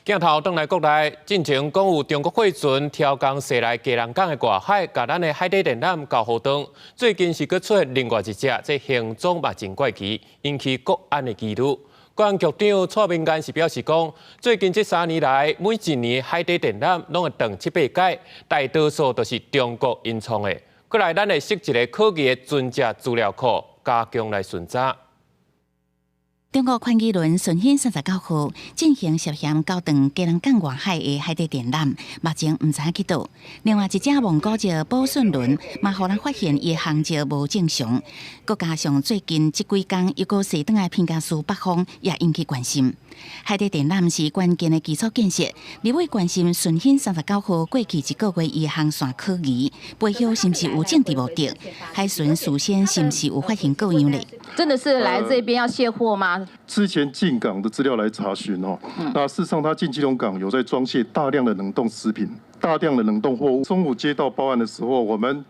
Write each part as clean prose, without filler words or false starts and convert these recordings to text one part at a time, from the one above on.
鏡頭轉來國內，進前講有中國貨船挑工駛來基隆港的外海，共咱的海底電纜交予斷。最近是閣出現另外一隻，這行蹤嘛真怪奇，引起國安的疑慮。國安局長蔡明彥是表示講，最近這3年來，每一年海底電纜攏會斷七八擺，大多數都是中國𪜶創的。過來，咱會設一个可疑的船隻資料庫，加強來巡查。中國寬魚輪順興39號進行涉嫌鉤斷基隆港外海的海底電纜，目前毋知影去佗。另外一隻蒙古籍寶順輪嘛，予人發現伊的航跡無正常。閣加上最近這幾工又閣駛轉來彭佳嶼北方，也引起關心。海底電纜是關鍵的基礎建設，立委關心順興39號過去一個月伊的航線可疑，背後是毋是有政治目的？海巡事先是毋是有發現過樣咧？真的是來這邊要卸貨嗎？之前進港的資料來查詢哦，那事實上他進基隆港有在裝卸大量的冷凍食品、大量的冷凍貨物。中午接到報案的時候，我們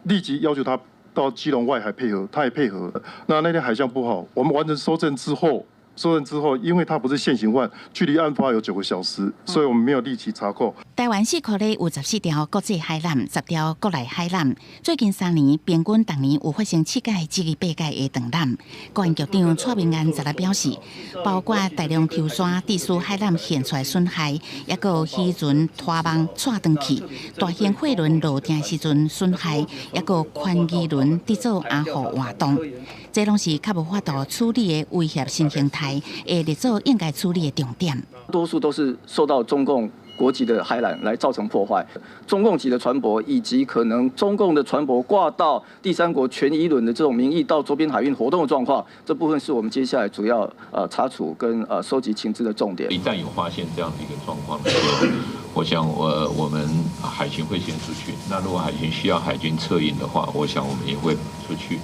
立即要求他到基隆外海配合，他也配合了。那那天海象不好，我們完成搜證之後，搜證之後，因為他不是現行犯，距離案發有9個小時，所以我們沒有立即查扣。台灣四箍咧有14條國際海纜，10條國內海纜。最近3年，平均逐年有發生七擺至八擺的斷纜。國安局長蔡明彥昨日表示，包括大量抽沙致使海纜現出來損害，抑閣有漁船拖網掣斷去，大型貨輪落碇時陣損害，抑閣寬魚輪佇做阿護活動，這攏是較無法度處理的威脅新形態，會列做應該處理的重點。多數都是受到中共國籍的海纜來造成破壞，中共籍的船舶以及可能中共的船舶掛到第三國權宜輪的這種名義到周邊海域活動的狀況，這部分是我們接下來主要查處跟收集情資的重點。一旦有發現這樣的一個狀況的時候，我想我們海巡會先出去。那如果海巡需要海軍策應的話，我想我們也會出去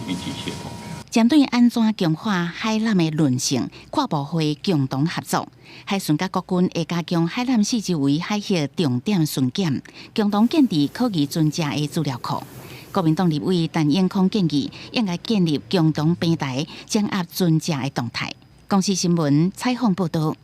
一起協同。針對按怎強化海纜的韌性，跨部會共同合作。海巡佮國軍會加強海纜四周圍海域重點巡檢，共同建置可疑船隻的資料庫。國民黨立委陳永康建議，應該建立共同平台，掌握船隻的動態。公視新聞採訪報道。